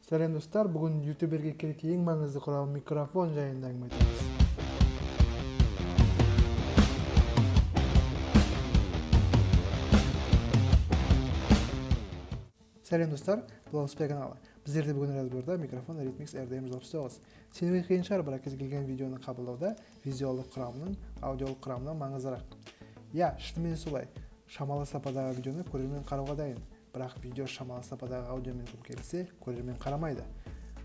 Сәлем достар, бүгін ютуберге керек ең маңызды құрал микрофон жайында әңгіме айтамыз. Сәлем достар, бұл Алыспай каналы. Біздерде бүгін разборда микрофон Ritmix RDM 169. Сенуге қиын шығар, бірақ кез келген видеоны қабылдауда визуалдық құрамының аудиолық құрамынан маңыздырақ. Иә, шынымен солай. Шамалы сападағы видеоны көрермен қарауға дайын, бірақ видео шамалы сападағы аудиомен көмкерілсе, көрермен қарамайды.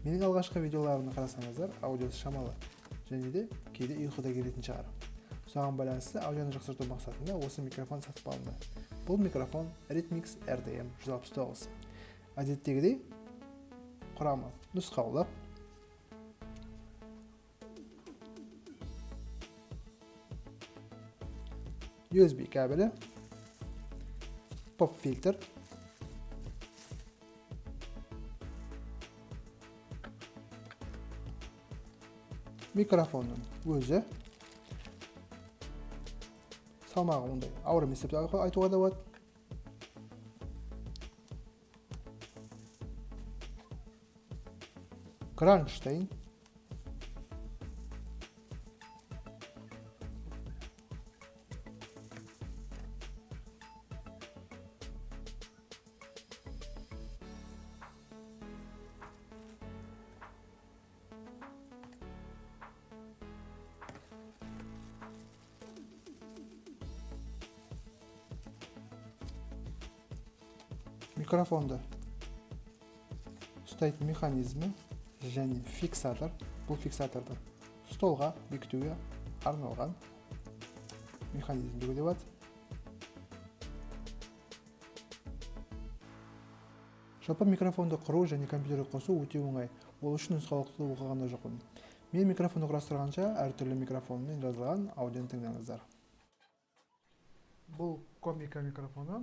Менің алғашқы видеоларымды қарасаңыздар, аудиосы шамалы және де кейде ұйқы да келетін шығар. Соған байланысты аудионы жақсарту мақсатында осы микрофон сатып алынды. Бұл микрофон Ritmix RDM 169. Әдеттегідей құрамы нұсқаулық, USB кабелі, поп фильтр, микрофонның өзі, салмағы ондай ауыр емес деп айтуға да болады. Кронштейн, микрофонды ұстайтын механизмі және фиксатор. Бұл фиксаторды столға бекітуге арналған механизм деуге де болады. Жалпы микрофонды құру және компьютерге қосу өте оңай. Ол үшін нұсқаулықты оқыған да жоқпын. Мен микрофонды құрастырғанша әртүрлі микрофонмен жазылған аудионы тыңдаңыздар. Бұл Комика микрофоны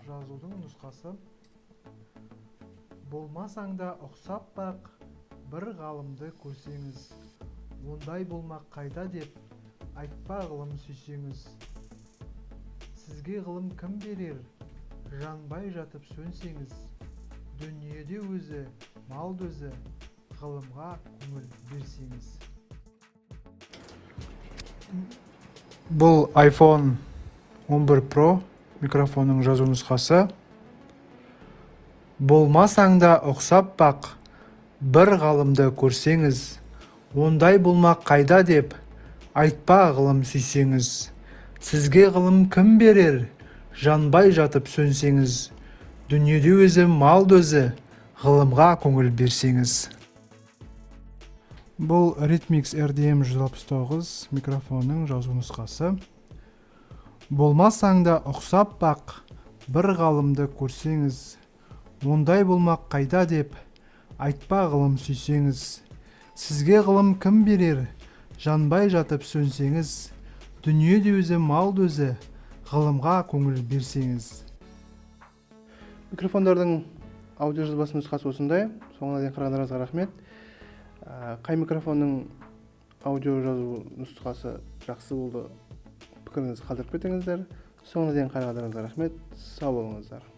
жазудың нұсқасы. Болмасаң да ұқсап бақ, бір ғалымды көрсеңіз, ондай болмақ қайда деп, айтпа ғылым сүйсеңіз. Сізге ғылым кім берер, жанбай жатып сөнсеңіз, дүниеде өзі, мал өзі, ғылымға көңіл берсеңіз. Бұл iPhone 11 Pro микрофонның жазу нұсқасы. Болмасаң да ұқсап бақ, бір ғалымды көрсеңіз, ондай болмақ қайда деп, айтпа ғылым сүйсеңіз. Сізге ғылым кім берер, жанбай жатып сөнсеңіз, дүниеде өзі мал өзі, ғылымға көңіл берсеңіз. Бұл Ritmix RDM 169 микрофонның жазу нұсқасы. Болмасаң да ұқсап бақ, бір ғалымды көрсеңіз, ондай болмақ қайда деп, айтпа ғылым сүйсеңіз. Сізге ғылым кім берер, жанбай жатып сөнсеңіз, дүниеде өзі мал өзі, ғылымға көңіл берсеңіз. Микрофондардың аудио жазбасы нұсқасы осындай. Соңына дейін қарағандарыңызға рахмет. Қай микрофонның аудио жазу нұсқасы жақсы болды, пікіріңізді қалдырып кетіңіздер. Соңына дейін қарағандарыңызға рахмет. Сау болыңыздар.